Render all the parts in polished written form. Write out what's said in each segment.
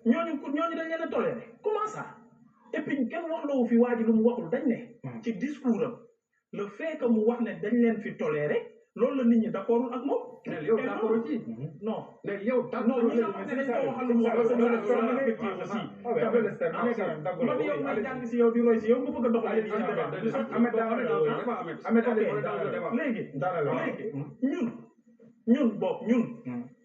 ñooñu dañ leen a toléré comment ça et puis kenn waxloowu fi waa ji lu mu waxul dañ ne ci discours am le fait que mu wax ne dañ leen fi toléré loolu la nit ñi d'accordul ak moom. léegi yow d'accord ci. non léegi yow non ñi nga xam ne dañ ko waxal lu mu wax aussi. man yow may jàng si yow di roy si yow nga bëgg a doxalee léegi ñun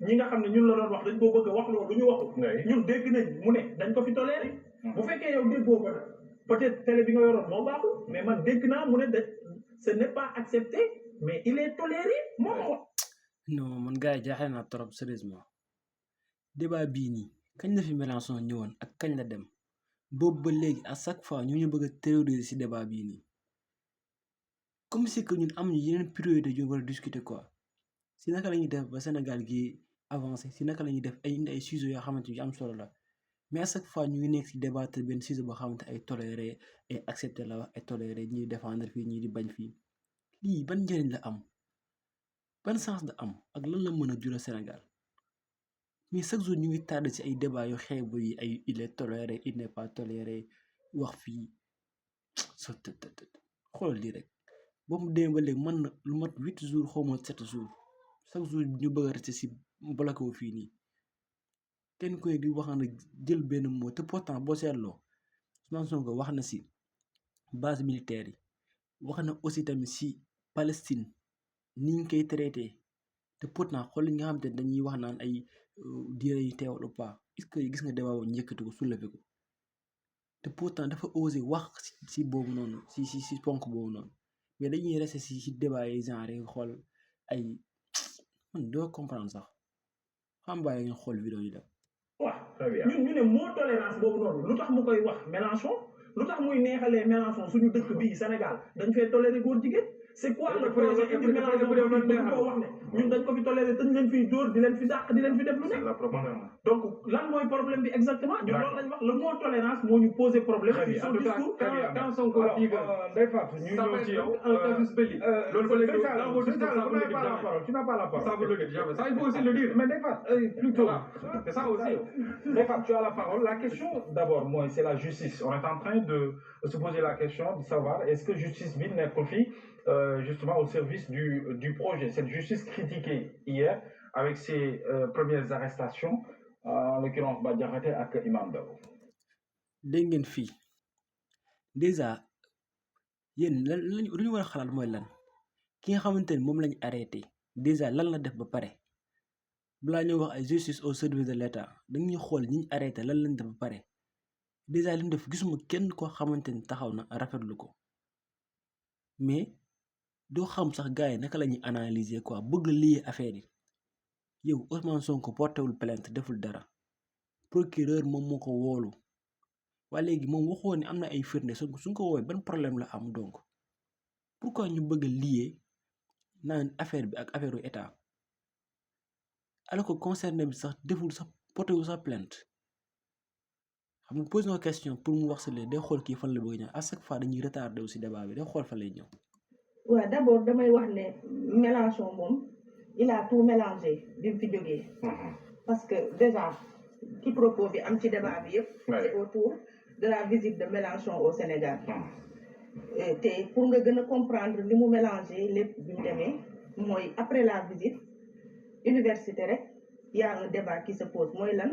ñi nga xam ne ñun la doon wax dañ koo bëgg a wax loolu ñu waxul ñun dégg nañ mu ne dañ ko fi toléré bu fekkee yow déggoo ko nag peut-être télé bi nga yoroon moo baaxul mais man dégg naa mu ne ce n'est pas accepté mais il est toléré moo ko wax. non man gars yi jaaxle naa trop sérieusement débat bii nii kañ la fi Mélenchon ñëwoon ak kañ la dem boobu ba léegi à chaque fois ñu bëgg a terroriser ci débat bii nii comme si que ñun am ñu yeneen priorité yu war a discuter quoi si naka la ñuy def ba Sénégal gi avancé si naka la ñuy def ay indi ay sujets yoo xamante yu am solo la mais à chaque fois ñu ngi nekk ci débattre benn sujet boo xamante ay toléré ay accepté la wax ay toléré ñuy défendre fii ñii di bañ fii lii ban njëriñ la am ban sens da am ak lan la mën a jural Sénégal mais chaque jour ñu ngi tardé ci ay débat yu xeebu yi ay il est toléré il n'est pas toléré wax fii so xoolal lii rek boo mu demee ba léegi mën na lu mat 8 jours xaw ma 7 jours chaque jour ñu bëgg a rester ci bloqué wu fii nii kenn koy di wax na jël benn mot te pourtant boo seetloo Ousmane Sonko wax na ci base militaire yi wax na aussi tamit ci Palestine ni ñu koy traité te pourtant xool li nga xam te dañuy wax naan ay diine yi teewal ou pas est-ce que gis nga débat boobu njëkkati ko soulevé ko te pourtant dafa osé wax ci boobu noonu ci ponk boobu noonu mais dañuy resté ci débat yi genre yi xool ay man doo comprendre sax xam bàyyi nga xool vidéo yi la. waaw ñun ñu ne mot tolérance boobu noonu lu tax mu koy wax Mélenchon lu tax muy neexalee Mélenchon suñu dëkk bii Sénégal dañ fee toléré góor jigéen c'est quoi le projet indi Mélenchon ko wax ne ñun dañ ko fi toléré dañ leen fiy dóor di leen fi dàq di leen fi def lu ne donc lan mooy problème bi exactement ñun loolu lañ wax le mot tolérance moo ñu posé problème ci son discours quand Sonko dit que Ndeye Fatou ñu ñëw ci yow un casus belli loolu ba léegi tu n'as pas la parole ça veut le dire jamais ça il faut aussi le dire mais Ndeye Fatou plutôt c'est ça aussi Ndeye Fatou tu as la parole la question d'abord moi c'est la justice on est en train de se poser la question de savoir est-ce que justice bi nekk fi justement au service du projet. Cette justice critiquée hier avec ses premières arrestations, en l'occurrence Badiakhaté ak Imam Ndao. dégg ngeen fii déjà yéen lan lu ñu war a xalaat mooy lan ki nga xamante ne moom lañu arrêté déjà lan la def ba pare balaa ñoo wax ay justice au service de l'État dañuy xool ñi ñu arrêté lan lañ def ba pare déjà li mu def gisuma kenn koo xamante ni taxaw na rafetlu ko mais doo xam sax gars yi naka la ñuy analyser quoi bëgg lii affaire yi yow Ousmane Sonko portéwul plainte deful dara procureur moom moo ko woolu waaye léegi moom waxoo ne am na ay firnde suñ ko woowee ban problème la am donc pourquoi ñu bëgg a lier naan affaire bi ak affaire u état alors que concerné bi sax deful sax portéwul sax plainte xam nga pose na question pour mu wax si lee day xool kii fan la bëgg ñëw à chaque fois dañuy retardé aussi débat bi day xool fan lay ñëw. waaw d'abord damay wax ne Mélenchon moom il a tout mélangé bi mu fi jógee parce que déjà ki propos bi am ci débat bi yëpp c'est autour de la visite de Mélenchon au Sénégal te pour nga gën a comprendre li mu mélangé lépp bi mu demee mooy après la visite université rek y a un débat qui se pose mooy lan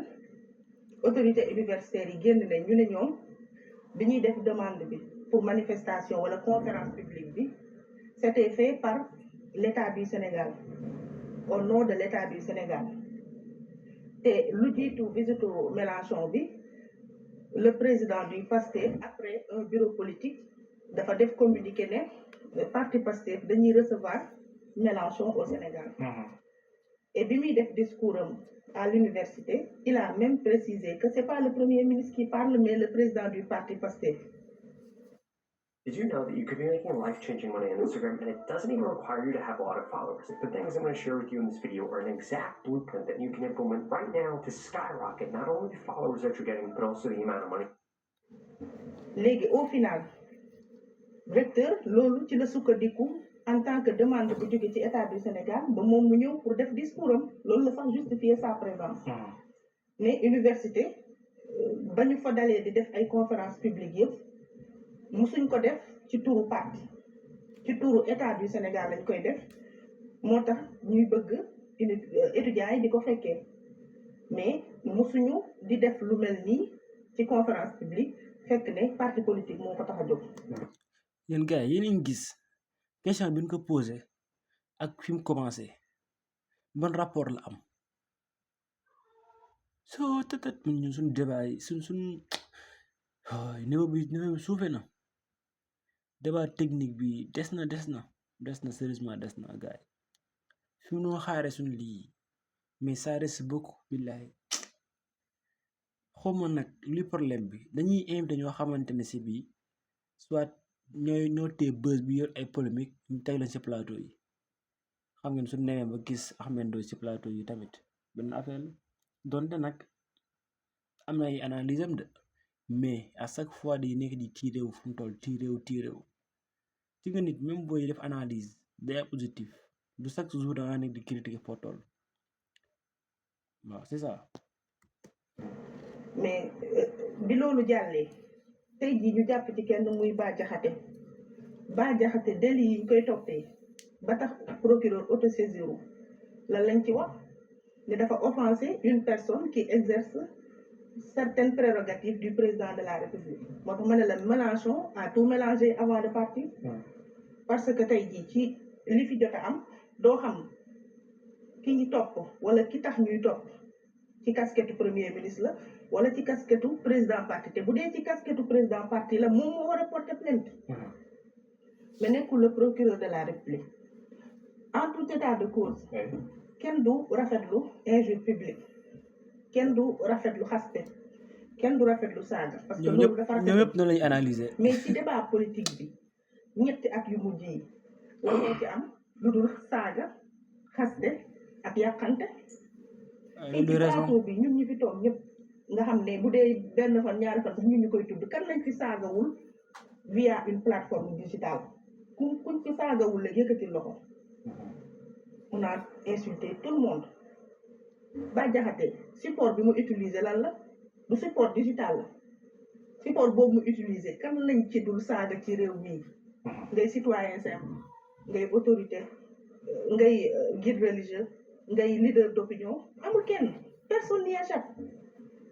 autorité universitaire yi génn nañ ñu ne ñoom bi ñuy def demande bi pour manifestation wala conférence publique bi c'était fait par l'État du Sénégal au nom de l'État du Sénégal te lu jiitu visitu Mélenchon bi le président du PASTEF après un bureau politique dafa def communiqué ne le parti PASTEF dañuy recevoir Mélenchon au Sénégal et bi muy def discours am à l'université il a même précisé que c'est pas le premier ministre qui parle mais le président du parti PASTEF. Did you know that you could be making life-changing money on Instagram and it doesn't even require you to have a lot of followers? The things I'm going to share with you in this video are an exact blueprint that you can implement right now to skyrocket not only the followers that you're getting, but also the amount of money. léegi au final recteur loolu ci la sukkandiku en tant que demande bu jóge ci état du Sénégal ba moom mu ñëw pour def discours am loolu la sax justifier sa présence mais université ba ñu fa dalee di def ay conférence publique yëpp musuñ ko def ci turu parti ci turu état du Sénégal lañ koy def moo tax ñuy bëgg étudiants yi di ko fekkee mais musuñu di def lu mel nii ci conférence publique fekk ne parti politique moo ko tax a jóg. yéen gars yi yéen a ngi gis question bi ñu ko posé ak fi mu commencé ban rapport la am soo tëtët ñun suñ débat yi suñ niveau bi suufee na débat technique bi des na sérieusement des na gars yi fi mu noo xaare suñ lii mais ça reste beaucoup billahi xawma nag luy problème bi dañuy invité ñoo xamante ne si bii soit ñooy noté buzz bi yor ay polémique ñu teg leen ci plateau yi xam ngeen su newee ba gis Ahmed Ndoye ci plateau yi tamit benn affaire la donte nag am na ay analyse am de mais à chaque fois di nekk di tiiréew fu mu toll tiiréew ci nga nit même booy def analyse day am objectif du chaque jour da nga nekk di critiquer foo toll waaw c'est ça. mais bi loolu jàllee tey jii ñu jàpp ci kenn muy Bah Diakhaté délit yi ñu koy toppee ba tax procureur autosaisir lan lañ ci wax ne dafa offenser une personne qui exerce certaines prérogatives du président de la République moo tax ma ne la Mélenchon a tout mélangé avant de partir parce que tey jii ci li fi jot a am doo xam ki ñu topp wala ki tax ñuy topp ci casquette premier ministre la wala ci casquette président parti te bu dee ci casquette président parti la moom moo war a porter plainte mais nekkul le procureur de la République en tout état de cause kenn du rafetlu injure publique kenn du rafetlu xaste kenn du rafetlu saaga parce que loolu dafa rafetlu ñoom ñëpp noonu lañu analyser mais ci débat politique bi ñetti at yu mujj yi la ñoo ci am lu dul saaga xaste ak yàqante ci plateau bi ñun ñu fi toog ñëpp nga xam ne bu dee benn fan ñaari fan sax ñun ñu koy tudd kan lañ fi saagawul via une plateforme digitale kuñ fi saagawul la yëkkati loxo on a insulté tout le monde Bah Diakhaté support bi mu utiliser lan la du support digital la support boobu mu utiliser kan lañ ci dul saaga ci réew mii ngay citoyen simple ngay autorité ngay guide religieux ngay leader d'opinion amul kenn personne n'y échappe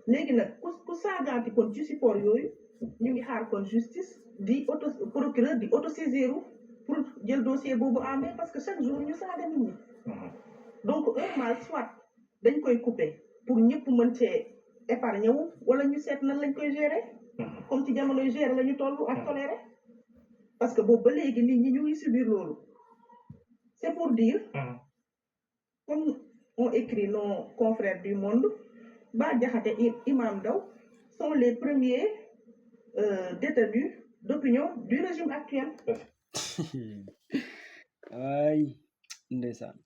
léegi nag ku saagaati kon ci support yooyu ñu ngi xaar kon justice di procureur di autosaisiru pour jël dossier boobu en main parce que chaque jour ñu saaga nit ñi donc un mal soit dañ koy couper pour ñëpp mën cee épargner wu wala ñu seet nan lañ koy gérer comme ci jamonoy gérer la ñu toll ak tolérer parce que boobu ba léegi nit ñi ñu ngi subir loolu c'est pour dire comme ont écrit nos confrères du monde Bah Diakhaté Imam Ndao sont les premiers détenus d'opinion du régime actuel. ay ndeysaan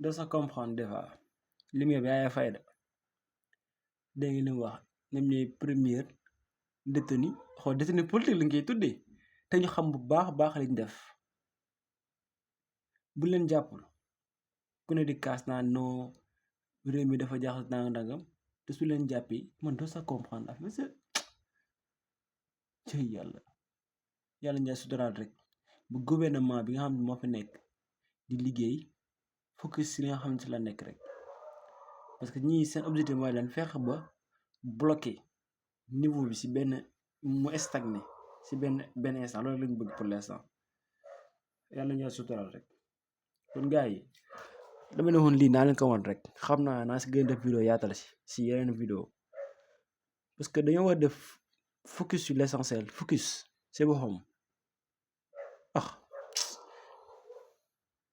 doo sa comprendre des fois li muy yaay fayda dégg nga li mu wax ñoom ñooy première détenu politique lañ koy tuddee te ñu xam bu baax liñ def bu leen jàppul ku ne di kaas naa non réew mi dafa jaxas ndangam te su leen jàppee man doo sa comprendre affaire c'est ci yàlla ñaay suturaal rek bu gouvernement bi nga xam ne moo fi nekk di liggéey focus si li nga xam ne si la nekk rek parce que ñii seen objectif mooy leen fexe ba bloqué niveau bi si benn mu stagné si benn instant loolu lañ bëgg pour l'instant yàlla ñaay suturaal rek kon gars yi dama ne woon lii naa leen ko woon rek xam naa si gën a def vidéo yaatal si yeneen vidéo parce que dañoo war def focus sur l'essentiel focus c'est boppam